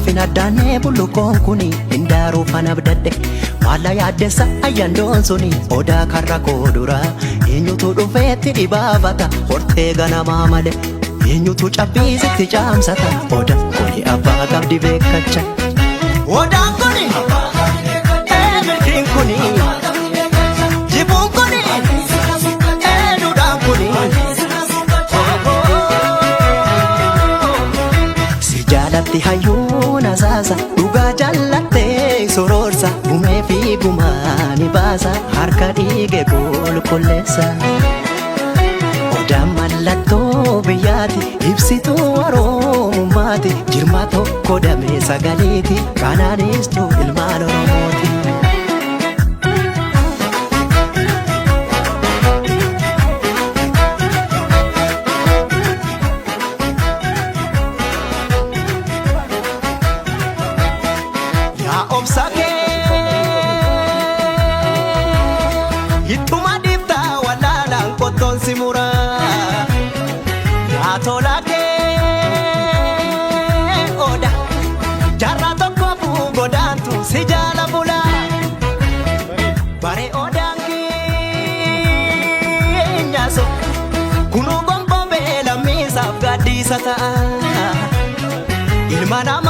hin addaannee bullukoon kuni hindaaruuf an abdadhe maalla yaaddessa ayyandoon suni odaa karra koo dura eenyutu dhufeetti dhibaafata hortee ganamaa malee eenyutu cabbiisitti caamsata odaan kuni abbaa qabdi beekacha. Odaan kuni milkiin kuni jibuun kuni duudhaan kuni. Si jaalatti hayyuun asaasa dhugaa jaallattee sororsa gumee fi gumaa ni baasa harka dhiige qulqulleessa. Odaan mallattoo biyyaati ibsituu oromummaati jirma tokko damee sagaliiti kanaanistuu ilmaan oromooti. Yaa obsa kee ittuma dhiiftaa wallaalaan qottoon si muraa. Yaa tola kee oda jaarraa tokkoofu godaantu si jaala bulaa. Bare odaan keenya so kunuu gonfoo lammiisaaf gaaddiisa ta'a. Ilma namaa.